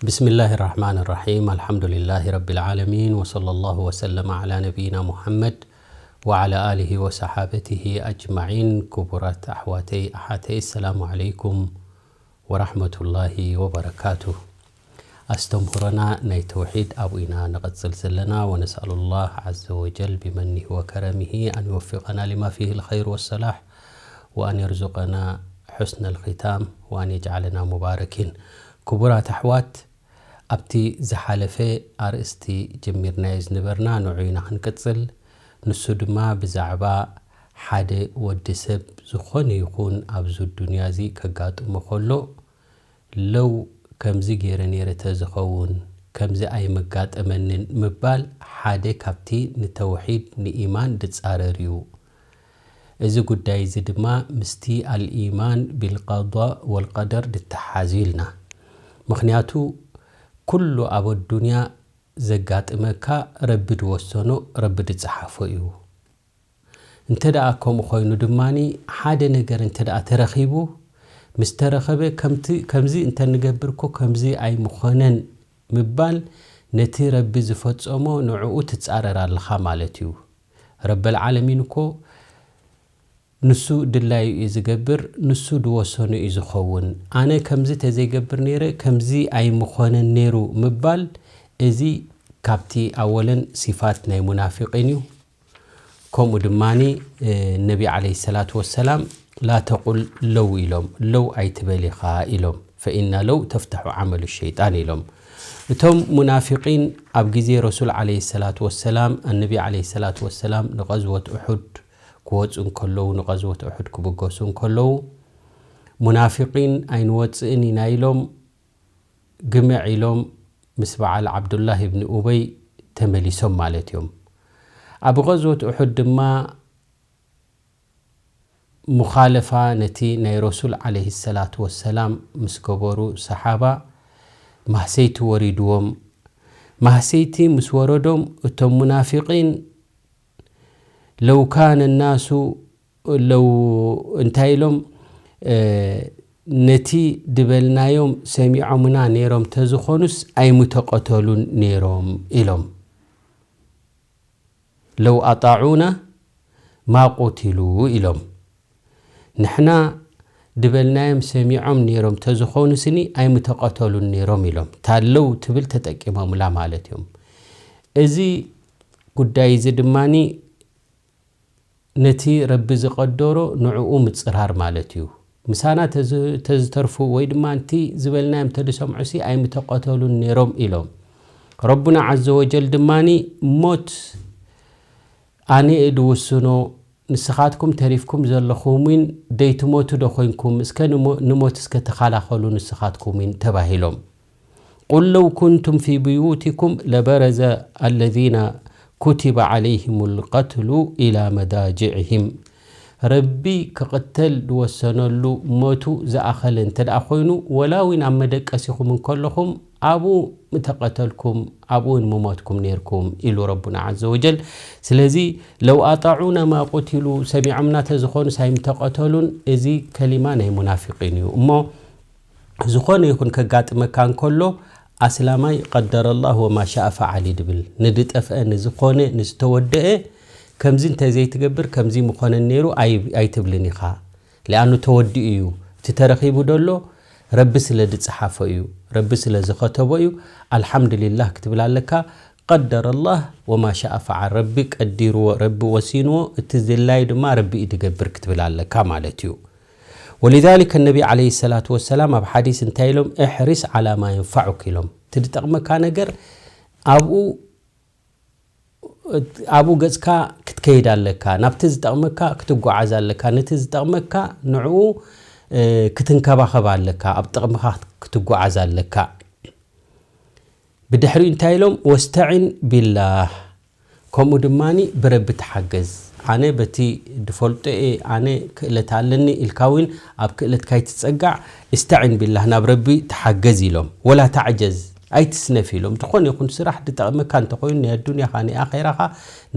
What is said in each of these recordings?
بسم الله الرحمن الرحيم. الحمد لله رب العالمين، وصلى الله وسلم على نبينا محمد وعلى آله وصحابته أجمعين. ክቡራት ኣሕዋተይ ኣሓተይ፣ السلام عليكم ورحمة الله وبركاته. ኣስተምህሮና ናይ ተውሒድ ኣብኡ ኢና ንቐጽል ዘለና። ونسأل الله عز وجل بمنه وكرمه أن يوفقنا لما فيه الخير والصلاح وأن يرزقنا حسن الختام وأن يجعلنا مباركين. ክቡራት ኣሕዋት፣ ኣብቲ ዝሓለፈ ኣርእስቲ ጀሚርናዮ ዝነበርና ንዑ ኢና ክንቅጽል። ንሱ ድማ ብዛዕባ ሓደ ወዲ ሰብ ዝኾነ ይኹን ኣብዚ ዱንያ እዚ ከጋጥሞ ከሎ፣ ለው ከምዚ ገይረ ነይረ ተዝኸውን፣ ከምዚ ኣይመጋጠመንን ምባል ሓደ ካብቲ ንተውሒድ ንኢማን ድጻረር እዩ። እዚ ጉዳይ እዚ ድማ ምስቲ ኣልኢማን ቢልቀዳእ ወልቀደር ድተሓዝ እዩ ኢልና። ምኽንያቱ ኩሉ ኣብ ኣዱንያ ዘጋጥመካ ረቢ ድወሰኖ፣ ረቢ ድጸሓፎ እዩ። እንተ ደኣ ከምኡ ኮይኑ ድማኒ፣ ሓደ ነገር እንተ ደኣ ተረኺቡ፣ ምስ ተረኸበ ከምቲ፣ ከምዚ እንተ ንገብር እኮ ከምዚ ኣይምኾነን ምባል ነቲ ረቢ ዝፈጸሞ ንዕኡ ትጻረር ኣለኻ ማለት እዩ። ረበል ዓለሚን እኮ ንሱ ድላዩ እዩ ዝገብር፣ ንሱ ድወሰኖ እዩ ዝኸውን። ኣነ ከምዚ ተዘይገብር ነይረ ከምዚ ኣይምኾነን ነይሩ ምባል፣ እዚ ካብቲ ኣወለን ሲፋት ናይ ሙናፊቂን እዩ። ከምኡ ድማኒ፣ እ፣ ነቢ ዓለይሂ ሰላቱ ወሰላም ላ ተቁል ለው ኢሎም፣ ለው ኣይትበል ኢኻ ኢሎም። ፈኢና ለው ተፍተሑ ዓመሉ ሸይጣን ኢሎም። እቶም ሙናፊቂን ኣብ ግዜ ረሱል ዓለይሂ ሰላቱ ወሰላም፣ ኣነቢ ዓለይሂ ሰላቱ ወሰላም ንቐዝወት ኡሑድ ክወፁ እንከለዉ፣ ንቐዝወት ኡሑድ ክብገሱ እንከለዉ፣ ሙናፊቂን ኣይንወፅእን ኢና ኢሎም፣ ግምዕ ኢሎም ምስ በዓል ዓብዱላህ ብኒ ኡበይ ተመሊሶም ማለት እዮም። ኣብ ቐዝወት ኡሑድ ድማ ሙኻለፋ ነቲ ናይ ረሱል ዓለይሂ ሰላቱ ወሰላም ምስ ገበሩ ሰሓባ ማህሰይቲ ወሪድዎም። ማህሰይቲ ምስ ወረዶም እቶም ሙናፊቂን ለው ካነ ናሱ ለው እንታይ ኢሎም፣ እ፣ ነቲ ድበልናዮም ሰሚዖምና ነይሮም ተዝኾኑስ ኣይምተቐተሉን ነይሮም ኢሎም። ለው ኣጣዑና ማ ቁትሉ ኢሎም። ንሕና ድበልናዮም ሰሚዖም ነይሮም ተዝኾኑ ስኒ ኣይምተቐተሉን ነይሮም ኢሎም። ታለው ትብል ተጠቂሞምላ ማለት እዮም። እዚ ጉዳይ እዚ ድማኒ ነቲ ረቢ ዝቐደሮ ንዕኡ ምጽራር ማለት እዩ። ምሳና ተዝ-፣ ተዝተርፉ ወይ ድማ እቲ ዝበልናዮም ተዝሰምዑ ሲ ኣይምተቐተሉን ነይሮም ኢሎም። ረቡና ዓዘ ወጀል ድማኒ ሞት ኣነ እየ ድውስኖ፣ ንስኻትኩም ተሪፍኩም ዘለኹም እውን ደይትሞቱ ዶ ኮይንኩም? እስከ ንሞ-፣ ንሞት እስከ ተኸላኸሉ ንስኻትኩም እውን ተባሂሎም። ቁል ለው ኩንቱም ፊ ብዩቲኩም ለበረዘ ኣለዚነ ኩቲበ ዓለይሂም ልቀትሉ ኢላ መዳጅዕሂም። ረቢ ክቕተል ዝወሰነሉ ሞቱ ዝኣኸለ እንተ ደኣ ኮይኑ፣ ወላ እውን ኣብ መደቀሲኹም እንከለኹም ኣብኡ ምተቐተልኩም፣ ኣብኡ እውን ምሞትኩም ነይርኩም ኢሉ ረቡና ዓዘ ወጀል። ስለዚ ለው ኣጣዑና ማ ቁትሉ፣ ሰሚዖምና ተዝኾኑስ ኣይምተቐተሉን። እዚ ከሊማ ናይ ሙናፊቂን እዩ። እሞ ዝኾነ ይኹን ከጋጥመካ እንከሎ፣ ኣስላማይ ቀደረ ላህ ወማ ሻእ ፈዓል እዩ ድብል። ንዝጠፍአ፣ ንዝኾነ፣ ንዝተወደአ፣ ከምዚ እንተዘይትገብር ከምዚ ምኾነን ነይሩ ኣይ-፣ ኣይትብልን ኢኻ። ሊኣኑ ተወዲኡ እዩ። እቲ ተረኺቡ ደሎ ረቢ ስለ ዝጸሓፎ እዩ፣ ረቢ ስለ ዝኸተቦ እዩ። ኣልሓምዱሊላህ ክትብል ኣለካ። ቀደረ ላህ ወማ ሻእ ፈዓል፣ ረቢ ቀዲርዎ፣ ረቢ ወሲንዎ፣ እቲ ዝድላዩ ድማ ረቢ እዩ ዝገብር ክትብል ኣለካ ማለት እዩ። ወሊዛሊከ ነቢ ዓለይሂ ሰላቱ ወሰላም ኣብ ሓዲስ እንታይ ኢሎም? እሕሪስ ዓላ ማ የንፋዑክ ኢሎም። እቲ ዝጠቕመካ ነገር ኣብኡ፣ ኣብኡ ገጽካ ክትከይድ ኣለካ፣ ናብቲ ዝጠቕመካ ክትጓዓዝ ኣለካ፣ ነቲ ዝጠቕመካ ንዕኡ፣ እ፣ ክትንከባኸብ ኣለካ፣ ኣብ ጥቕምኻ ክትጓዓዝ ኣለካ። ብድሕሪኡ እንታይ ኢሎም? ወስተዒን ቢላህ፣ ከምኡ ድማኒ ብረቢ ተሓገዝ። ኣነ በቲ ድፈልጦ እየ፣ ኣነ ክእለት ኣለኒ ኢልካ እውን ኣብ ክእለትካ ኣይትጸጋዕ፣ እስተዒን ቢላህ፣ ናብ ረቢ ተሓገዝ ኢሎም። ወላ ተዕጀዝ፣ ኣይትስነፍ ኢሎም። ዝኾነ ይኹን ስራሕ ዝጠቕመካ እንተኾይኑ፣ ናይ ኣዱንያኻ፣ ናይ ኣኼራኻ፣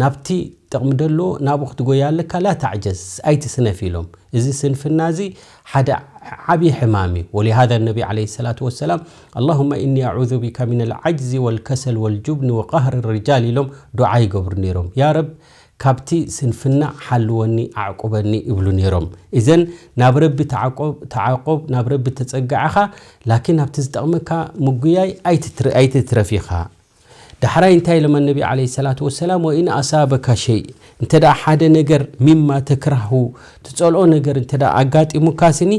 ናብቲ ጥቕሚ ደሎ ናብኡ ክትጎያ ኣለካ። ላ ተዕጀዝ፣ ኣይትስነፍ ኢሎም። እዚ ስንፍና እዚ ሓደ ዓብዪ ሕማም እዩ። ወሊሃذا ነቢ ዓለይሂ ሰላቱ ወሰላም፣ اللهم إني أعوذ بك من العجز والكسل والجبن وقهر الرجال ኢሎም ዱዓ ይገብሩ ነይሮም። ያ ረብ፣ ካብቲ ስንፍና ሓልወኒ፣ ኣዕቁበኒ ይብሉ ነይሮም። እዘን ናብ ረቢ ተዓቆብ፣ ተዓቆብ፣ ናብ ረቢ ተጸግዕኻ፣ ላኪን ናብቲ ዝጠቕመካ ምጉያይ ኣይትትረ-፣ ኣይትትረፍ ኢኻ። ዳሕራይ እንታይ ኢሎም ነቢ ዓለይሂ ሰላቱ ወሰላም፣ "ወኢን ኣሳበካ ሸይ"፣ እንተ ደኣ ሓደ ነገር፣ "ሚማ ተክራሁ"፣ ትጸልኦ ነገር እንተ ደኣ ኣጋጢሙካ ስኒ፣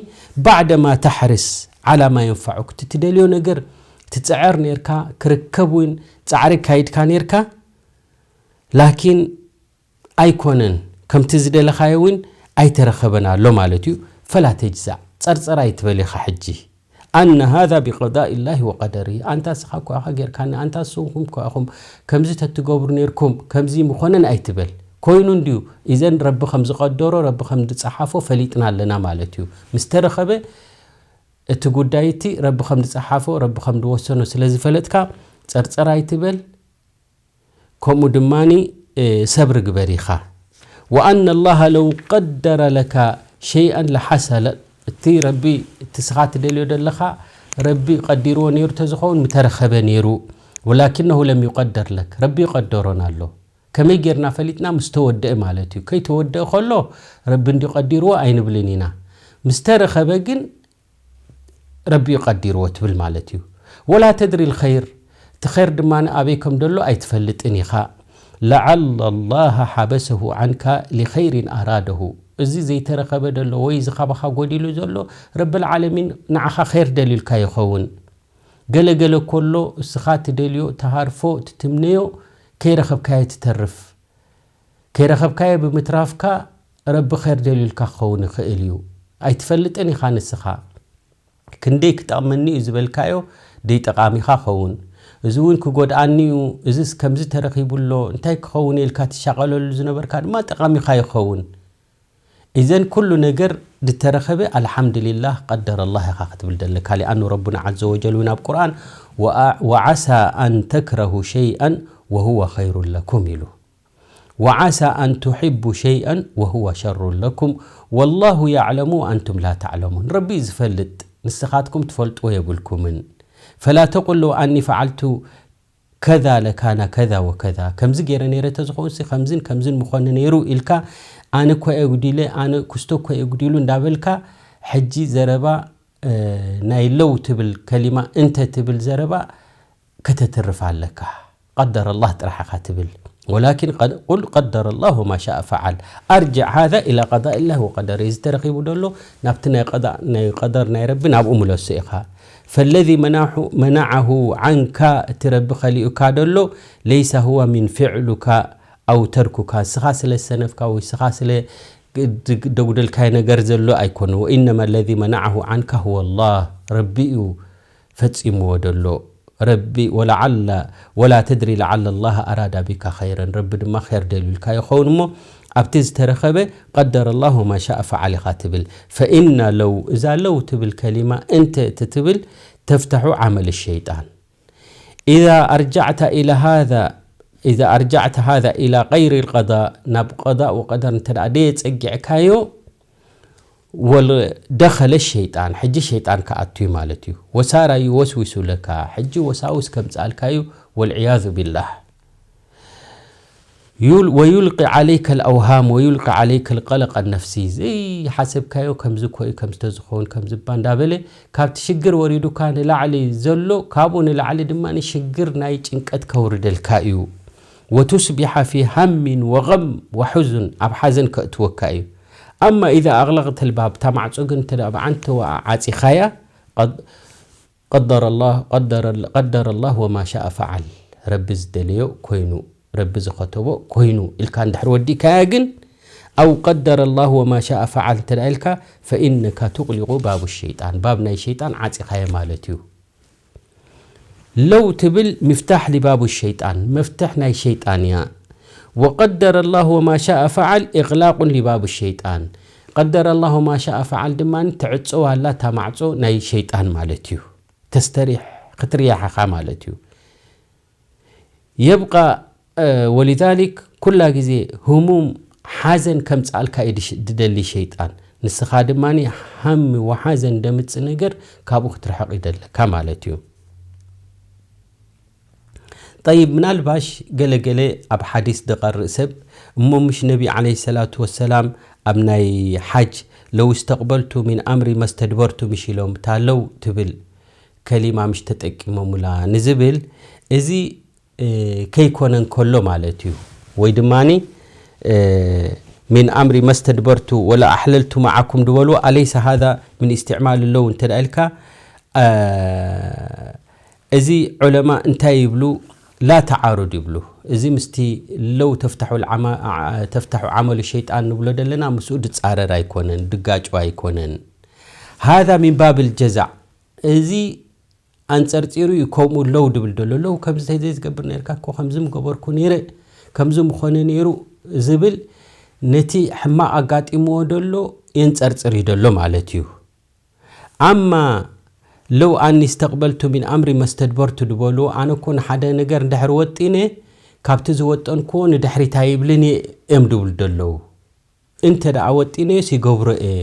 "ባዕደማ ተሕርስ ዓላ ማ የንፈዑክ"፣ እቲ ትደልዮ ነገር ትጽዕር ነርካ፣ ክርከብ እውን ጻዕሪ ካይድካ ነርካ፣ ላኪን ኣይኮነን፣ ከምቲ ዝደለኻዮ እውን ኣይተረኸበን ኣሎ ማለት እዩ። ፈላ ተጅዛዕ፣ ጸርጸር ኣይትበል ኢኻ ሕጂ። ኣነ ሃዛ ቢቀዳኢ ላሂ ወቀደሪሂ፣ ኣንታ እስኻ እኮ ኢኻ ጌርካኒ፣ ኣንታ እስኹም እኮ ኢኹም ከምዚ ተትገብሩ ኔርኩም፣ ከምዚ ምኾነን ኣይትበል። ኮይኑ እንድዩ፣ ኢዘን ረቢ ከም ዝቐደሮ፣ ረቢ ከም ዝጸሓፎ ፈሊጥና ኣለና ማለት እዩ። ምስ ተረኸበ እቲ ጉዳይ እቲ ረቢ ከም ዝጸሓፎ፣ ረቢ ከም ዝወሰኖ ስለ ዝፈለጥካ፣ ጸርጸር ኣይትበል። ከምኡ ድማኒ፣ እ፣ ሰብሪ ግበር ኢኻ። ወኣነ ላሃ ለው ቀደረ ለካ ሸይኣን ለሓሰለ፣ እቲ ረቢ፣ እቲ ስኻ ትደልዮ ደለኻ፣ ረቢ ቀዲርዎ ነይሩ ተዝኸውን ምተረኸበ ነይሩ። ወላኪነሁ ለም ዩቀደር ለክ፣ ረቢ ይቀደሮን ኣሎ። ከመይ ጌርና ፈሊጥና? ምስ ተወደአ ማለት እዩ። ከይተወደአ ከሎ ረቢ እንዲ ቀዲርዎ ኣይንብልን ኢና። ምስ ተረኸበ ግን ረቢ እዩ ቀዲርዎ ትብል ማለት እዩ። ወላ ተድሪ ልኸይር፣ እቲ ኸይር ድማ ኣበይ ከም ደሎ ኣይትፈልጥን ኢኻ። ለዓለ ላሃ ሓበሰሁ ዓንካ ሊኸይሪን ኣራደሁ። እዚ ዘይተረኸበ ደሎ ወይ እዚ ካባኻ ጎዲሉ ዘሎ ረቢ ልዓለሚን ንዓኻ ኸይር ደልዩልካ ይኸውን። ገለ ገለ ኮሎ እስኻ ትደልዮ፣ ትሃርፎ፣ ትትምነዮ ከይረኸብካዮ ትተርፍ። ከይረኸብካዮ ብምትራፍካ ረቢ ኸይር ደልዩልካ ክኸውን ይኽእል እዩ። ኣይትፈልጥን ኢኻ ንስኻ። ክንደይ ክጠቕመኒ እዩ ዝበልካዮ ደይ ጠቓሚኻ ኸውን። እዚ እውን ክጎድኣኒ እዩ፣ እዚስ ከምዚ ተረኺቡ ኣሎ፣ እንታይ ክኸውን ኢልካ ትሻቐለሉ ዝነበርካ ድማ ጠቓሚኻ ይኸውን። ኢዘን ኩሉ ነገር ዝተረኸበ ኣልሓምዱሊላህ ቀደረ ላህ ኢኻ ክትብል ዘለካ። ሊኣኑ ረቡና ዓዘ ወጀል እውን ኣብ ቁርኣን ወዓ-፣ ወዓሳ ኣን ተክረሁ ሸይኣን ወሁወ ኸይሩን ለኩም ኢሉ። ወዓሳ ኣን ቱሒቡ ሸይኣን ወሁወ ሸሩን ለኩም ወላሁ ያዕለሙ ወኣንቱም ላ ተዕለሙን። ረቢ እዩ ዝፈልጥ፣ ንስኻትኩም ትፈልጥዎ የብልኩምን። ፈላ ተቁል ለው ኣኒ ፈዓልቱ ከዛ ለካና ከዛ ወከዛ፣ ከምዚ ገይረ ነይረ ተዝኾንሲ ከምዝን ከምዝን ምኾነ ነይሩ ኢልካ፣ ኣነ እኮ እየ ጉዲለ፣ ኣነ ክስቶ እኮ እየ ጉዲሉ እንዳበልካ፣ ሕጂ ዘረባ፣ እ፣ ናይ ለው ትብል ከሊማ እንተ ትብል ዘረባ ከተትርፍ ኣለካ። ቀደረ ላህ ጥራሕ ኢኻ ትብል። ወላኪን ቀድ-፣ ቁል ቀደረ ላህ ወማ ሻእ ፈዓል። ኣርጅዕ ሃዛ ኢላ ቀዳኢ ላህ ወቀደሪ። እዚ ተረኺቡ ደሎ ናብቲ ናይ ቀዳ-፣ ናይ ቀደር ናይ ረቢ ናብኡ ምለሶ ኢኻ። ፈለዚ መናሑ-፣ መናዓሁ ዓንካ፣ እቲ ረቢ ከሊኡካ ደሎ፣ ለይሰ ሁወ ሚን ፊዕሉካ ኣው ተርኩካ፣ ንስኻ ስለ ዝሰነፍካ ወይ ንስኻ ስለ ግ-፣ ግ-፣ ደጉደልካዮ ነገር ዘሎ ኣይኮነ። ወኢነማ ለዚ መናዓሁ ዓንካ ሁወ ላህ፣ ረቢ እዩ ፈጺምዎ ደሎ። ረቢ ወለዓለ፣ ወላ ተድሪ ለዓለ ላህ ኣራዳ ቢካ ኸይረን፣ ረቢ ድማ ኸይር ደልዩልካ ይኸውን እሞ፣ ኣብቲ ዝተረኸበ ቀደረ ላህ ወማ ሻእ ፈዓል ኢኻ ትብል። ፈኢና ለው፣ እዛ ለው ትብል ከሊማ እንተ ትትብል፣ ተፍተሑ ዓመል ሸይጣን። ኢዛ ኣርጃዕተ ኢላ ሃዛ፣ ኢዛ ኣርጃዕተ ሃዛ ኢላ ቀይሪ ልቀዳ፣ ናብ ቀዳእ ወቀደር እንተ ደኣ ደየ ጸጊዕካዮ፣ ወል-፣ ደኸለ ሸይጣን፣ ሕጂ ሸይጣን ክኣቱ እዩ ማለት እዩ። ወሳራ ዩወስዊሱ ለካ፣ ሕጂ ወሳውስ ከምጽኣልካ እዩ፣ ወልዕያዙ ቢላህ። ዩል-፣ ወዩልቂ ዓለይከ ልኣውሃም ወዩልቂ ዓለይከ ልቀለቀ ነፍሲ፣ ዘይሓሰብካዮ ከምዚ እኮ እዩ፣ ከምዚ ተዝኸውን፣ ከምዚ እባ እንዳበለ ካብቲ ሽግር ወሪዱካ ንላዕሊ ዘሎ፣ ካብኡ ንላዕሊ ድማ ሽግር ናይ ጭንቀት ከውርደልካ እዩ። ወቱስቢሐ ፊ ሃሚን ወገም ወሑዙን፣ ኣብ ሓዘን ከእትወካ እዩ። ኣማ ኢዛ ኣግለቅተ ልባብ፣ እታ ማዕጾ ግን እንተ ደኣ ብዓንተዋ ዓጺኻያ፣ ቀድ-፣ ቀደረ ላህ፣ ቀደረ፣ ቀደረ ላህ ወማ ሻእ ፈዓል፣ ረቢ ዝደለዮ ኮይኑ፣ ረቢ ዝኸተቦ ኮይኑ ኢልካ እንድሕር ወዲእካያ ግን፣ ኣው ቀደረ ላህ ወማ ሻእ ፈዓል እንተ ደኣ ኢልካ፣ ፈኢነካ ቱቅሊቁ ባቡ ሸይጣን፣ ባብ ናይ ሸይጣን ዓጺኻዮ ማለት እዩ። ለው ትብል ሚፍታሕ ሊባቡ ሸይጣን፣ መፍትሕ ናይ ሸይጣን እያ። ወቀደረ ላህ ወማ ሻእ ፈዓል ኢቅላቁን ሊባቡ ሸይጣን። ቀደረ ላህ ወማ ሻእ ፈዓል ድማ ትዕጸዋ ኣላ እታ ማዕጾ ናይ ሸይጣን ማለት እዩ። ተስተሪሕ፣ ክትርያሕ ኢኻ ማለት እዩ። የብቃ ወሊዛሊክ ኩላ ግዜ ህሙም ሓዘን ከምፅኣልካ እዩ ድደሊ ሸይጣን። ንስኻ ድማ ሃሚ ወሓዘን ደምፅ ነገር ካብኡ ክትርሕቕ ይደለካ ማለት እዩ። ጠይብ፣ ምናልባሽ ገለገለ ኣብ ሓዲስ ድቐርእ ሰብ እሞ ምሽ ነቢ ዓለይሂ ሰላቱ ወሰላም ኣብ ናይ ሓጅ ለው እስተቕበልቱ ሚን ኣምሪ መስተድበርቱ ምሽ ኢሎም እታ ለው ትብል ከሊማ ምሽ ተጠቂሞምላ ንዝብል እዚ ከይኮነ እንከሎ ማለት እዩ። ወይ ድማ ሚን ኣምሪ መስተድበርቱ ወላ ኣሕለልቱ መዓኩም ድበሉ ኣለይሰ ሃዛ ምን እስትዕማል ለው እንተ ኢልካ እዚ ዑለማ እንታይ ይብሉ? ላ ተዓሩድ ይብሉ። እዚ ምስቲ ለው ተፍታሑ ዓመሉ ሸይጣን ንብሎ ዘለና ምስኡ ድፃረር ኣይኮነን፣ ድጋጩ ኣይኮነን። ሃዛ ሚን ባብል ጀዛዕ፣ እዚ ኣንፀርፂሩ እዩ ከምኡ ለው ድብል ደሎ። ለው ከምዚ ተዘይ ዝገብር ነርካ እኮ ከምዚ ምገበርኩ ነይረ፣ ከምዚ ምኾነ ነይሩ ዝብል ነቲ ሕማቕ ኣጋጢምዎ ደሎ የንፀርፅር እዩ ደሎ ማለት እዩ። ኣማ ለው ኣኒ እስተቕበልቱ ሚን ኣምሪ መስተድበርቱ ድበሉ፣ ኣነ እኮ ንሓደ ነገር እንድሕር ወጢነ ካብቲ ዝወጠንክዎ ንድሕሪት ኣይብልን እየ እዮም ድብሉ ደለዉ። እንተ ደኣ ወጢነዮስ ይገብሮ እየ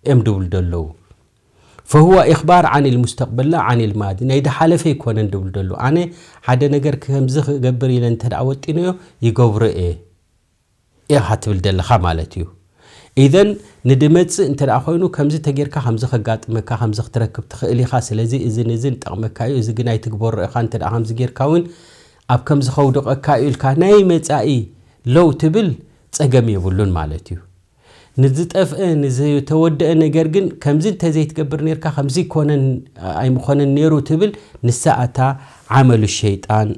እዮም ድብሉ ደለዉ። ፈሁወ ኢኽባር ዓን ልሙስተቅበል ላ ዓን ልማዲ፣ ናይ ድሓለፈ ኣይኮነን ድብሉ ደለዉ። ኣነ ሓደ ነገር ከምዚ ክገብር ኢለ እንተ ደኣ ወጢነዮ ይገብሮ እየ ኢኻ ትብል ደለኻ ማለት እዩ። ኢዘን ንድመጽእ እንተ ደኣ ኮይኑ ከምዚ ተጌርካ ከምዚ ከጋጥመካ ከምዚ ክትረክብ ትኽእል ኢኻ። ስለዚ እዝን እዝን ጠቕመካ እዩ፣ እዚ ግን ኣይትግበሮ ኢኻ። እንተ ደኣ ከምዚ ጌርካ እውን ኣብ ከምዚ ከውድቐካ እዩ ኢልካ ናይ መጻኢ ለው ትብል ጸገም የብሉን ማለት እዩ። ንዝጠፍአ ንዝተወደአ ነገር ግን ከምዚ እንተዘይትገብር ነርካ ከምዚ ኣይኮነን ኣይምኾነን ነይሩ ትብል ንሳ ኣታ ዓመሉ ሸይጣን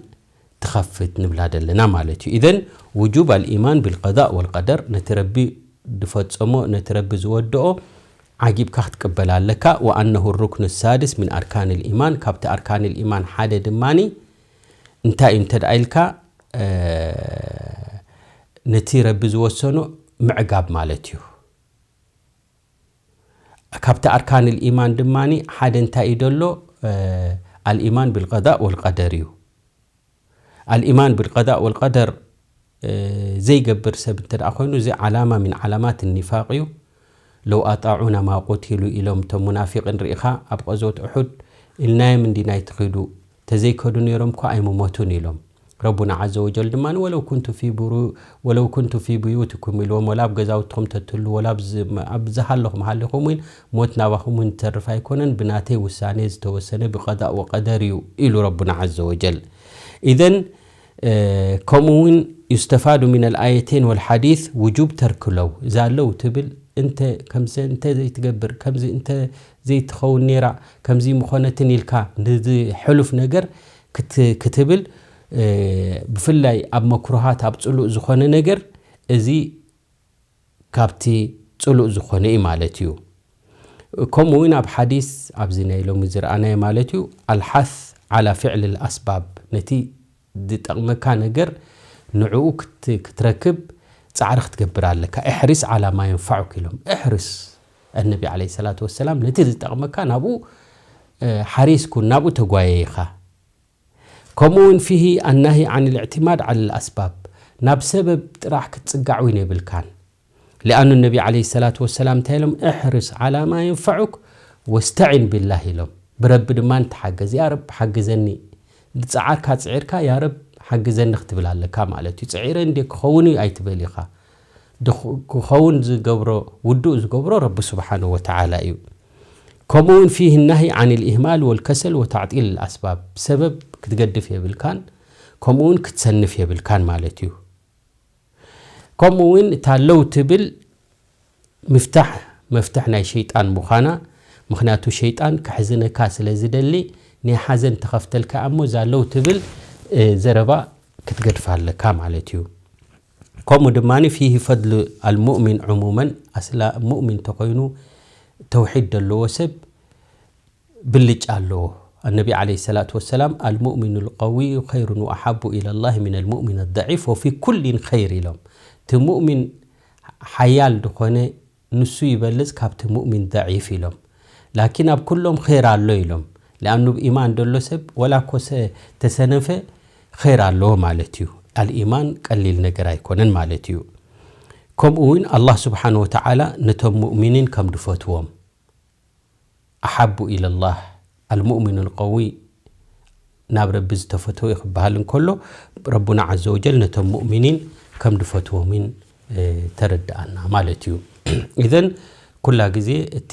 ትኸፍት ንብላ ደለና ማለት እዩ። ኢዘን ውጁብ ኣልኢማን ብልቀዳእ ወልቀደር፣ ነቲ ረቢ ዝፈጸሞ ነቲ ረቢ ዝወደኦ ዓጊብካ ክትቅበል ኣለካ። ወኣነሁ ሩክኑ ሳድስ ምን ኣርካን ልኢማን፣ ካብቲ ኣርካን ልኢማን ሓደ ድማኒ እንታይ እዩ እንተ ደኣ ኢልካ ነቲ ረቢ ዝወሰኖ ምዕጋብ ማለት እዩ። ካብቲ ኣርካን ልኢማን ድማ ሓደ እንታይ እዩ ደሎ? ኣልኢማን ብልቀዳእ ወልቀደር እዩ። ኣልኢማን ብልቀዳእ ወልቀደር ዘይገብር ሰብ እንተ ደኣ ኮይኑ እዚ ዓላማ ምን ዓላማት ኒፋቅ እዩ። ለው ኣጣዑና ማ ቁቲሉ ኢሎም እቶም ሙናፊቅን ርኢኻ ኣብ ቀዝወት እሑድ ኢልናዮም እንዲና ኣይትኺዱ፣ ተዘይከዱ ነይሮም እኳ ኣይምሞቱን ኢሎም። ረቡና ዓዘ ወጀል ድማ ወለው ኩንቱ ፊ ብሩ-፣ ወለው ኩንቱ ፊ ብዩትኩም ኢልዎም፣ ወላ ኣብ ገዛውትኹም ተትህሉ ወላ ኣብ ዝ-፣ ኣብ ዝሃለኹም ሃሊኹም እውን ሞት ናባኹም እውን ዝተርፍ ኣይኮነን፣ ብናተይ ውሳኔ ዝተወሰነ ብቀዳእ ወቀደር እዩ ኢሉ ረቡና ዓዘ ወጀል። ኢዘን ከምኡ እውን ዩስተፋዱ ሚን ኣልኣየተይን ወልሓዲስ ውጁብ ተርክ ለው። እዛ ለው ትብል እንተ ከምሰ እንተ ዘይትገብር ከምዚ እንተ ዘይትኸውን ነይራ ከምዚ ምኾነትን ኢልካ ንዚ ሕሉፍ ነገር ክት-፣ ክትብል ብፍላይ ኣብ መክሩሃት ኣብ ጽሉእ ዝኾነ ነገር እዚ ካብቲ ጽሉእ ዝኾነ እዩ ማለት እዩ። ከምኡ እውን ኣብ ሓዲስ ኣብዚ ናይ ሎሚ ዝረኣናዮ ማለት እዩ ኣልሓስ ዓላ ፍዕል ልኣስባብ፣ ነቲ ዝጠቕመካ ነገር ንዕኡ ክት-፣ ክትረክብ ጻዕሪ ክትገብር ኣለካ። እሕሪስ ዓላ ማ የንፋዑክ ኢሎም። እሕርስ ኣነቢ ዓለይሂ ሰላቱ ወሰላም ነቲ ዝጠቕመካ ናብኡ ሓሪስ ኩን፣ ናብኡ ተጓየ ኢኻ። ከምኡ እውን ፊሂ ኣናሂ ዓን ልእዕትማድ ዓለ ልኣስባብ፣ ናብ ሰበብ ጥራሕ ክትጽጋዕ እውን የብልካን። ሊኣኑ ነቢ ዓለይሂ ሰላቱ ወሰላም እንታይ ኢሎም? እሕርስ ዓላ ማ የንፈዑክ ወስተዒን ቢላህ ኢሎም። ብረቢ ድማ ንተሓገዝ። ያ ረብ ሓግዘኒ። ዝጸዓርካ ጽዒርካ ያ ረብ ሓግዘኒ ክትብል ኣለካ ማለት እዩ። ጽዒረ እንዴ ክኸውን እዩ ኣይትበል ኢኻ። ድኽ-፣ ክኸውን ዝገብሮ፣ ውዱእ ዝገብሮ ረቢ ስብሓነሁ ወተዓላ እዩ። ከምኡ እውን ፊህ ናሂ ዓን ልኢህማል ወልከሰል ወታዕጢል ልኣስባብ። ሰበብ ክትገድፍ የብልካን፣ ከምኡ እውን ክትሰንፍ የብልካን ማለት እዩ። ከምኡ እውን እታ ለው ትብል ምፍታሕ፣ መፍትሕ ናይ ሸይጣን ምዃና፣ ምኽንያቱ ሸይጣን ከሕዝነካ ስለ ዝደሊ፣ ናይ ሓዘን ተኸፍተልካ እሞ እዛ ለው ትብል፣ እ፣ ዘረባ ክትገድፋ ኣለካ ማለት እዩ። ከምኡ ድማ ፊህ ፈድሉ ኣልሙእሚን ዕሙመን፣ ኣስላ ሙእሚን ተኾይኑ ተውሒድ ዘለዎ ሰብ ብልጫ ኣለዎ። ኣነቢ ዓለይሂ ሰላቱ ወሰላም፣ "ኣልሙእሚኑ ልቀዊዩ ኸይሩን ወኣሓቡ ኢለላሂ ሚነል ሙእሚን ኣደዒፍ ወፊ ኩሊን ኸይር" ኢሎም። እቲ ሙእሚን ሓያል ዝኾነ ንሱ ይበልጽ ካብቲ ሙእሚን ደዒፍ ኢሎም። ላኪን ኣብ ኩሎም ኸይር ኣሎ ኢሎም። لأنه ብኢማን ደሎ ሰብ ወላ ኮሰ ተሰነፈ ኸይር ኣለዎ ማለት እዩ። ኣልኢማን ቀሊል ነገር ኣይኮነን ማለት እዩ። ከምኡ እውን ኣላህ ስብሓን ወተዓላ ነቶም ሙእሚኒን ከም ድፈትዎም ኣሓቡ ኢለላህ ኣልሙእሚኑ ልቀዊ ናብ ረቢ ዝተፈተወ ክበሃል እንከሎ ረቡና ዓዘ ወጀል ነቶም ሙእሚኒን ከም ድፈትዎምን ተረድኣና ማለት እዩ። ኢዘን ኩላ ግዜ እቲ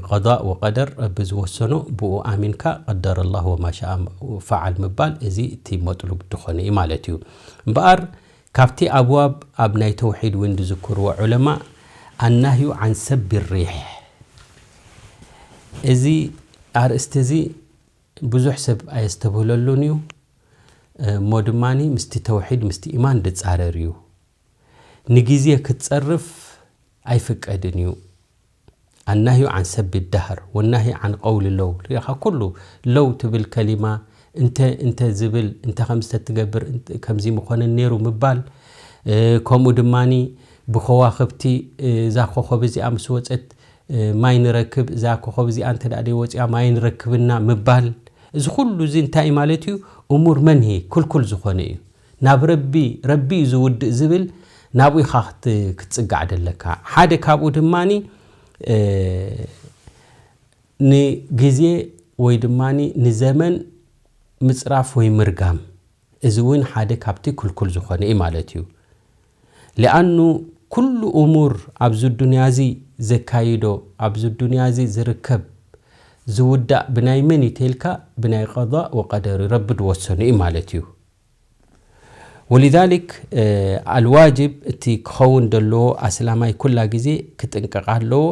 ቀዳእ ወቀደር ረቢ ዝወሰኖ ብኡ ኣሚንካ ቀደረ ላህ ወማ ሻኣ ፈዓል ምባል እዚ እቲ መጥሉብ ዝኾነ እዩ ማለት እዩ። እምበኣር ካብቲ ኣብዋብ ኣብ ናይ ተውሒድ እውን ዝዝክርዎ ዑለማ ኣናህዩ ዓን ሰቢ ሪሕ እዚ ኣርእስቲ እዚ ብዙሕ ሰብ ኣየስተብህለሉን እዩ። እሞ ድማ ምስቲ ተውሒድ ምስቲ ኢማን ድጻረር እዩ። ንግዜ ክትጸርፍ ኣይፍቀድን እዩ። ኣናህዩ ዓን ሰቢ ዳህር ወናሂ ዓን ቀውሊ ለው። ሪኢኻ ኩሉ ለው ትብል ከሊማ እንተ እንተ ዝብል እንተ ከምዚ ተትገብር እንተ- ከምዚ ምኾነን ነይሩ ምባል እ፣ ከምኡ ድማ ብኸዋኽብቲ እ፣ እዛ ኮኸብ እዚኣ ምስ ወፀት እ፣ ማይ ንረክብ እዛ ኮኸብ እዚኣ እንተ ደኣ ደይወፂኣ ማይ ንረክብና ምባል እዚ ኩሉ እዚ እንታይ ማለት እዩ? እሙር መንሂ ክልኩል ዝኾነ እዩ። ናብ ረቢ ረቢ እዩ ዝውድእ ዝብል ናብኡ ኢኻ ክት- ክትጽጋዕ ደለካ። ሓደ ካብኡ ድማ ንግዜ ወይ ድማ ንዘመን ምፅራፍ ወይ ምርጋም እዚ እውን ሓደ ካብቲ ክልኩል ዝኾነ እዩ ማለት እዩ። ሊኣኑ ኩሉ እሙር ኣብዚ ዱንያ እዚ ዘካይዶ ኣብዚ ዱንያ እዚ ዝርከብ ዝውዳእ ብናይ መን እዩ ተልካ ብናይ ቀዳእ ወቀደር ረቢ ድወሰኑ እዩ ማለት እዩ። ወሊዛሊክ ኣልዋጅብ እቲ ክኸውን ዘለዎ ኣስላማይ ኩላ ግዜ ክጥንቀቕ ኣለዎ።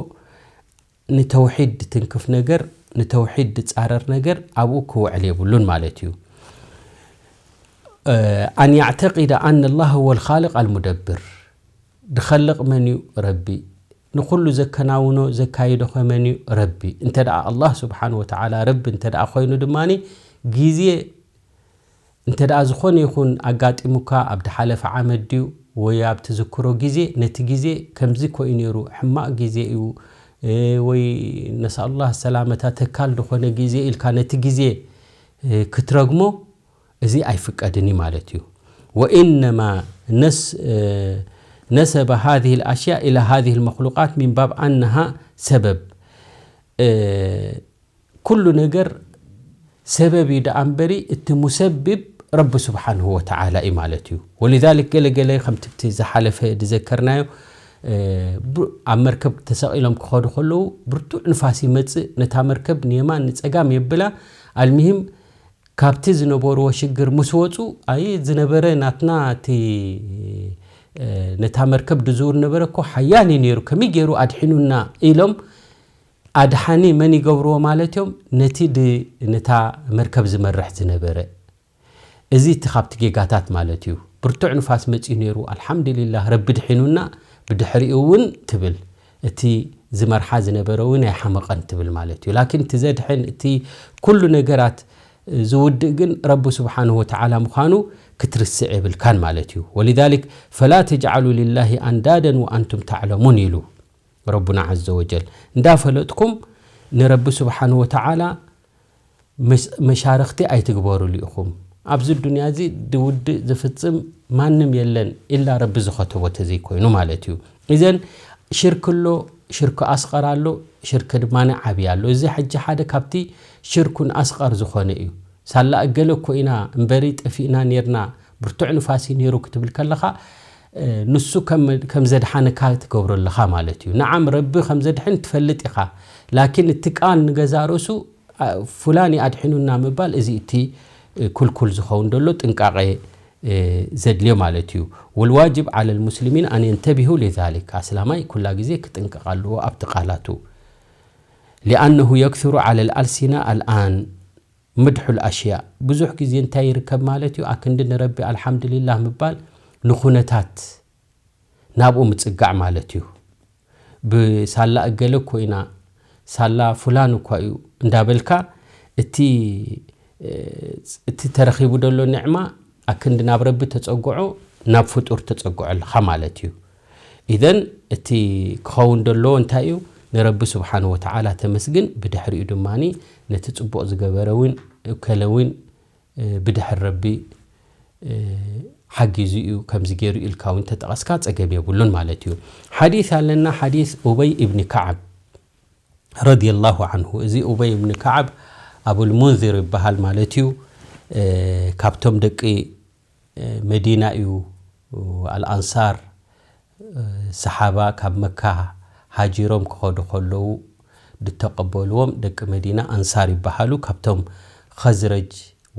ንተውሒድ ድትንክፍ ነገር ንተውሒድ ድጻረር ነገር ኣብኡ ክውዕል የብሉን ማለት እዩ። ኣን ያዕተቂደ ኣን ላህ ወ ልካልቅ ኣልሙደብር ድኸልቕ መን እዩ? ረቢ። ንኹሉ ዘከናውኖ ዘካይዶ ኸ መን እዩ? ረቢ። እንተ ደኣ ኣላህ ስብሓን ወተዓላ ረቢ እንተ ደኣ ኮይኑ ድማ ግዜ እንተ ደኣ ዝኾነ ይኹን ኣጋጢሙካ ኣብ ድሓለፈ ዓመት ድዩ ወይ ኣብ ትዝክሮ ግዜ ነቲ ግዜ ከምዚ ኮዩ ነይሩ ሕማቕ ግዜ እዩ ወይ ነስኣሉላህ ሰላመታ ተካል ዝኾነ ግዜ ኢልካ ነቲ ግዜ ክትረግሞ እዚ ኣይፍቀድን እዩ ማለት እዩ። ወኢነማ ነስ ነሰበ ሃዚህ ልኣሽያ ኢላ ሃዚህ ልመክሉቃት ሚን ባብ ኣነሃ ሰበብ ኩሉ ነገር ሰበብ እዩ ደኣ እምበሪ እቲ ሙሰብብ ረቢ ስብሓንሁ ወተዓላ እዩ ማለት እዩ። ወሊዛሊክ ገለ ገለ ከምቲ ብቲ ዝሓለፈ ዝዘከርናዮ ኣብ መርከብ ተሰቒሎም ክኸዱ ከለዉ ብርቱዕ ንፋስ ይመጽእ ነታ መርከብ ንየማን ንጸጋም የብላ። ኣልሚሂም ካብቲ ዝነበርዎ ሽግር ምስ ወጹ ኣይ ዝነበረ ናትና እቲ ነታ መርከብ ድዝውር ነበረ እኮ ሓያል እዩ ነይሩ ከመይ ገይሩ ኣድሒኑና ኢሎም ኣድሓኒ መን ይገብርዎ ማለት እዮም? ነቲ ድ- ነታ መርከብ ዝመርሕ ዝነበረ። እዚ እቲ ካብቲ ጌጋታት ማለት እዩ። ብርቱዕ ንፋስ መፅዩ ነይሩ፣ ኣልሓምዱሊላህ ረቢ ድሒኑና፣ ብድሕሪኡ እውን ትብል እቲ ዝመርሓ ዝነበረ እውን ኣይሓመቐን ትብል ማለት እዩ። ላኪን እቲ ዘድሕን እቲ ኩሉ ነገራት ዝውድእ ግን ረቢ ስብሓንሁ ወተዓላ ምዃኑ ክትርስዕ የብልካን ማለት እዩ። ወሊዛሊክ ፈላ ተጅዓሉ ሊላሂ ኣንዳደን ወኣንቱም ተዕለሙን ኢሉ። ረቡና ዓዘ ወጀል እንዳፈለጥኩም ንረቢ ስብሓን ወተዓላ መሻርኽቲ ኣይትግበሩሉ ኢኹም። ኣብዚ ዱንያ እዚ ድውድእ ዝፍጽም ማንም የለን ኢላ ረቢ ዝኸተቦ ተዘይኮይኑ ማለት እዩ። እዘን ሽርክ ኣሎ፣ ሽርክ ኣስቐር ኣሎ፣ ሽርክ ድማ ዓብይ ኣሎ። እዚ ሕጂ ሓደ ካብቲ ሽርኩን ኣስቐር ዝኾነ እዩ። ሳላ እገለ እኮ ኢና እምበሪ ጠፊእና ኔርና ብርቱዕ ንፋስ እዩ ነይሩ ክትብል ከለኻ ንሱ ከም ዘድሓነካ ትገብሮ ኣለኻ ማለት እዩ። ነዓም ረቢ ከም ዘድሕን ትፈልጥ ኢኻ፣ ላኪን እቲ ቃል ንገዛእ ርእሱ ፉላን እዩ ኣድሒኑና ምባል እዚ እቲ ክልኩል ዝኸውን ዘሎ ጥንቃቐ ዘድልዮ ማለት እዩ። ወልዋጅብ ዓለ ልሙስሊሚን ኣን የንተቢሁ ሊዛሊክ፣ ኣስላማይ ኩላ ግዜ ክጥንቀቕ ኣለዎ ኣብቲ ቃላቱ። ሊኣነሁ የክስሩ ዓለ ልኣልሲና ኣልኣን ምድሑል ኣሽያእ ብዙሕ ግዜ እንታይ ይርከብ ማለት እዩ? ኣክንዲ ንረቢ ኣልሓምድሊላህ ምባል ንኹነታት ናብኡ ምጽጋዕ ማለት እዩ። ብሳላ እገለ እኮ ኢና፣ ሳላ ፉላን እኳ እዩ እንዳበልካ እቲ እቲ ተረኺቡ ዘሎ ኒዕማ ኣክንዲ ናብ ረቢ ተጸግዖ ናብ ፍጡር ተጸግዖ ኣለኻ ማለት እዩ። ኢዘን እቲ ክኸውን ዘለዎ እንታይ እዩ? ንረቢ ስብሓን ወተዓላ ተመስግን። ብድሕሪኡ ድማ ነቲ ጽቡቕ ዝገበረ እውን እከለ እውን ብድሕር ረቢ ሓጊዙ እዩ ከምዚ ገይሩ ኢልካ እውን ተጠቐስካ ጸገም የብሉን ማለት እዩ። ሓዲስ ኣለና፣ ሓዲስ ኡበይ እብኒ ከዓብ ረዲየላሁ ዓንሁ። እዚ ኡበይ እብኒ ከዓብ ኣቡል ሙንዚር ይበሃል ማለት እዩ። ካብቶም ደቂ መዲና እዩ። ኣልኣንሳር ሰሓባ ካብ መካ ሃጂሮም ክኸዱ ከለዉ ዝተቐበልዎም ደቂ መዲና ኣንሳር ይበሃሉ። ካብቶም ኸዝረጅ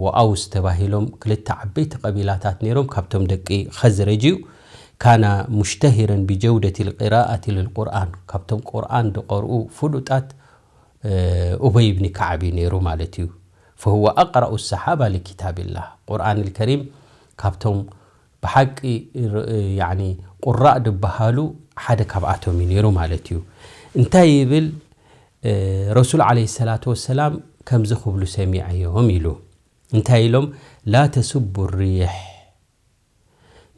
ወኣውስ ተባሂሎም ክልተ ዓበይቲ ቀቢላታት ነይሮም። ካብቶም ደቂ ኸዝረጅ እዩ። ካና ሙሽተሂረን ብጀውደት ልቅራኣት ልልቁርኣን፣ ካብቶም ቁርኣን ዝቐርኡ ፍሉጣት ኡበይ ብኒ ከዓብ እዩ ነይሩ ማለት እዩ። ፈሁወ ኣቅራኡ ሰሓባ ልኪታብላህ፣ ቁርኣን ልከሪም ካብቶም ብሓቂ ቁራእ ዝበሃሉ ሓደ ካብኣቶም እዩ ነይሩ ማለት እዩ። እንታይ ይብል? ረሱል ዓለይሂ ሰላቱ ወሰላም ከምዚ ክብሉ ሰሚዐዮም ኢሉ። እንታይ ኢሎም? ላ ተስቡ ሪሕ፣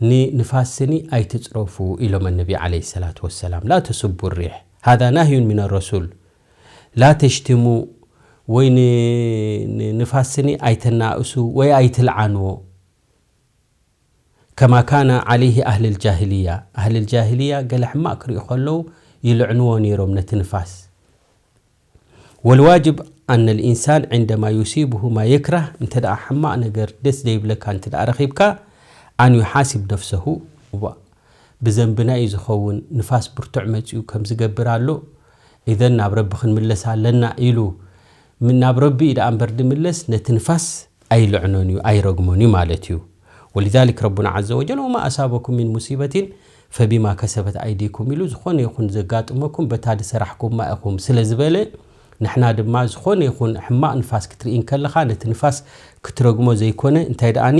ንንፋስኒ ኣይትጽረፉ ኢሎም ነቢ ዓለይሂ ሰላቱ ወሰላም። ላ ተስቡ ሪሕ ሃዛ ናህዩን ሚን ረሱል። ላ ተሽትሙ፣ ወይ ን- ን- ንፋስኒ ኣይተናእሱ ወይ ኣይትልዓንዎ። ከማ ካነ ዓለይሂ ኣህልል ጃሂልያ፣ ኣህልል ጃሂልያ ገለ ሕማቕ ክርእዩ ከለዉ ይልዕንዎ ነይሮም ነቲ ንፋስ። ወልዋጅብ ኣነ ልኢንሳን ዕንደማ ዩሲብሁ ማ የክራህ፣ እንተ ደኣ ሕማቕ ነገር ደስ ዘይብለካ እንተ ደኣ ረኺብካ፣ ኣን ዩሓሲብ ነፍሰሁ፣ እዋ ብዘንብና እዩ ዝኸውን፣ ንፋስ ብርቱዕ መጺኡ ከም ዝገብር ኣሎ፣ ኢዘን ናብ ረቢ ክንምለስ ኣለና ኢሉ ም- ናብ ረቢ እዩ ደኣ እምበር ድምለስ፣ ነቲ ንፋስ ኣይልዕኖን እዩ ኣይረግሞን እዩ ማለት እዩ። ወሊዛሊክ ረቡና ዓዘ ወጀል ወማ ኣሳበኩም ሚን ሙሲበቲን ፈቢማ ከሰበት ኣይዲኩም ኢሉ፣ ዝኾነ ይኹን ዘጋጥመኩም በታ ዝሰራሕኩማ ኢኹም ስለ ዝበለ፣ ንሕና ድማ ዝኾነ ይኹን ሕማቕ ንፋስ ክትርኢ እንከለኻ ነቲ ንፋስ ክትረግሞ ዘይኮነ እንታይ ደኣኒ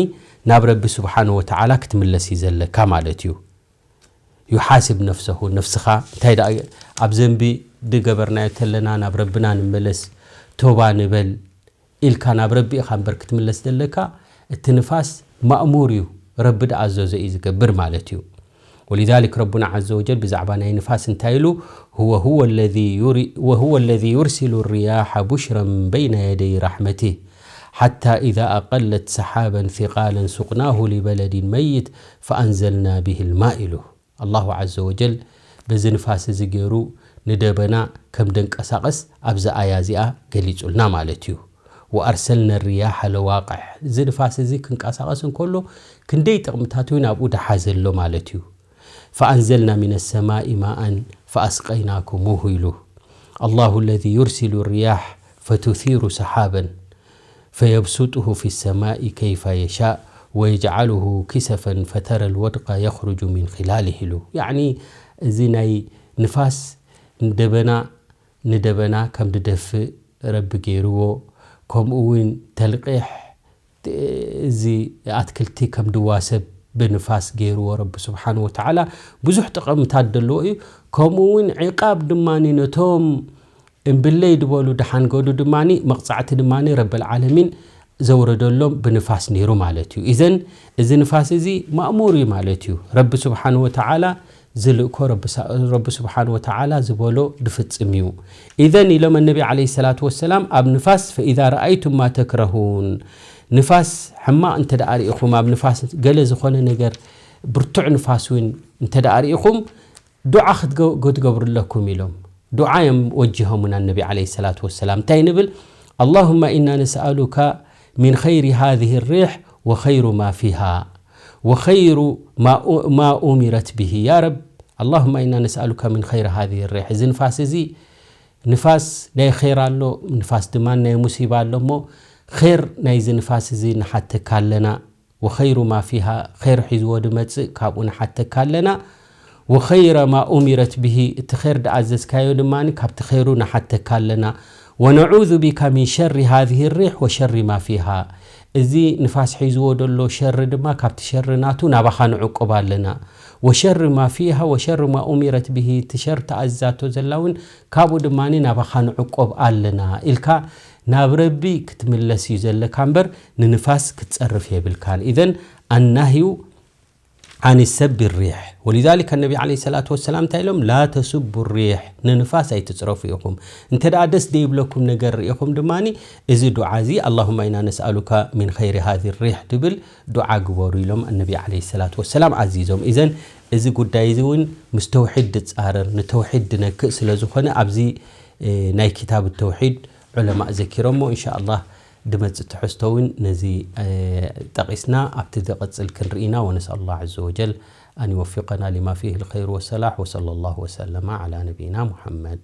ናብ ረቢ ስብሓን ወተዓላ ክትምለስ እዩ ዘለካ ማለት እዩ። ዩሓስብ ነፍሰሁ፣ ነፍስኻ እንታይ ደኣ ኣብ ዘንቢ ድገበርናዮ ተለና ናብ ረብና ንመለስ፣ ቶባ ንበል ኢልካ ናብ ረቢ ኢኻ እምበር ክትምለስ ዘለካ። እቲ ንፋስ ማእሙር እዩ፣ ረቢ ድኣዘዞ እዩ ዝገብር ማለት እዩ። ወሊዛሊክ ረቡና ዓዘ ወጀል ብዛዕባ ናይ ንፋስ እንታይ ኢሉ? هو هو الذي يري وهو الذي يرسل الرياح بشرا بين يدي رحمته حتى إذا أقلت سحابا ثقالا سقناه لبلد ميت فأنزلنا به الماء ኢሉ። ኣላሁ ዓዘ ወጀል በዚ ንፋስ እዚ ገይሩ ንደበና ከም ደንቀሳቐስ ኣብዚ ኣያ እዚኣ ገሊጹልና ማለት እዩ። ወኣርሰልና ሪያሓ ለዋቅሕ፣ እዚ ንፋስ እዚ ክንቀሳቐስ እንከሎ ክንደይ ጥቕምታት እውን ኣብኡ ደሓዘ ኣሎ ማለት እዩ። ፈኣንዘልና ሚነ ሰማኢ ማኣን ፈኣስቀይናኩሙሁ ኢሉ። ኣላሁ ለዚ ዩርሲሉ ሪያሕ ፈቱሲሩ ሰሓበን ፈየብሱጡሁ ፊ ሰማኢ ከይፈ የሻእ ወየጅዓሉሁ ኪሰፈን ፈተረ ልወድቃ የኽሩጁ ሚን ኺላሊህ ኢሉ። ያዕኒ እዚ ናይ ንፋስ ንደበና ንደበና ከም ድደፍእ ረቢ ገይርዎ፣ ከምኡ እውን ተልቂሕ እዚ ኣትክልቲ ከም ድዋሰብ ብንፋስ ገይርዎ ረቢ ስብሓን ወተዓላ ብዙሕ ጥቕምታት ዘለዎ እዩ። ከምኡ እውን ዕቃብ ድማ ነቶም እምብለይ ድበሉ ድሓንገዱ ድማ መቕፃዕቲ ድማ ረበልዓለሚን ዘውረደሎም ብንፋስ ነይሩ ማለት እዩ። ኢዘን እዚ ንፋስ እዚ ማእሙር እዩ ማለት እዩ። ረቢ ስብሓን ወተዓላ ዝልእኮ ረቢ ሳ- ረቢ ስብሓን ወተዓላ ዝበሎ ድፍጽም እዩ። ኢዘን ኢሎም ነቢ ዓለይሂ ሰላቱ ወሰላም ኣብ ንፋስ ፈኢዛ ረኣይቱም ማ ተክረሁን፣ ንፋስ ሕማቕ እንተ ደኣ ርኢኹም፣ ኣብ ንፋስ ገለ ዝኾነ ነገር ብርቱዕ ንፋስ እውን እንተ ደኣ ርኢኹም ዱዓ ክትገ- ክትገብሩ ኣለኩም ኢሎም። ዱዓ እዮም ወጅሆሙና ነቢ ዓለይሂ ሰላቱ ወሰላም። እንታይ ንብል? ኣላሁማ ኢና ነስኣሉካ ሚን ኸይሪ ሃዚህ ሪሕ ወኸይሩ ማ ፊሃ ወኸይሩ ማ ኡ- ማ ኡሚረት ብሂ። ያ ረብ፣ ኣላሁማ ኢና ነስኣሉካ ሚን ኸይሪ ሃዚህ ሪሕ። እዚ ንፋስ እዚ ንፋስ ናይ ኸይር ኣሎ፣ ንፋስ ድማ ናይ ሙሲባ ኣሎ። እሞ ኸይር ናይዚ ንፋስ እዚ ንሓተካ ኣለና። ወኸይሩ ማ ፊሃ፣ ኸይር ሒዝዎ ድመጽእ ካብኡ ንሓተካ ኣለና። ወኸይረ ማ ኡሚረት ብሂ፣ እቲ ኸይር ድኣዘዝካዮ ድማ ካብቲ ኸይሩ ንሓተካ ኣለና። ወነዑዙ ቢካ ሚን ሸሪ ሃዚህ ሪሕ ወሸሪ ማ ፊሃ፣ እዚ ንፋስ ሒዝዎ ደሎ ሸሪ ድማ ካብቲ ሸሪ ናቱ ናባኻ ንዕቁብ ኣለና። ወሸሪ ማ ፊሃ ወሸሪ ማ ኡሚረት ብሂ፣ እቲ ሸር ተኣዚዛቶ ዘላ እውን ካብኡ ድማ ናባኻ ንዕቆብ ኣለና ኢልካ ናብ ረቢ ክትምለስ እዩ ዘለካ እምበር ንንፋስ ክትጸርፍ የብልካን። ኢዘን ኣናህዩ عن سب الريح ولذلك النبي عليه الصلاة والسلام እንታይ ኢሎም لا تسبوا الريح ንንፋስ ኣይትፅረፉ ኢኹም እንተ ደኣ ደስ ዘይብለኩም ነገር ርኢኹም ድማ እዚ ዱዓ እዚ اللهم إنا نسألك من خير هذه الريح ድብል ዱዓ ግበሩ ኢሎም النبي عليه الصلاة والسلام ኣዚዞም إذن እዚ ጉዳይ እዚ እውን ምስ ተውሒድ ድፃረር ንተውሒድ ድነክእ ስለ ዝኾነ ኣብዚ ናይ ኪታብ ተውሒድ ዑለማእ ዘኪሮሞ إن شاء الله ድመፅእ ትሕዝቶ እውን ነዚ ጠቒስና ኣብቲ ዝቕፅል ክንርኢና ونسأل الله عز وجل أن يوفقنا لما فيه الخير والصلاح وصلى الله وسلم على نبينا محمد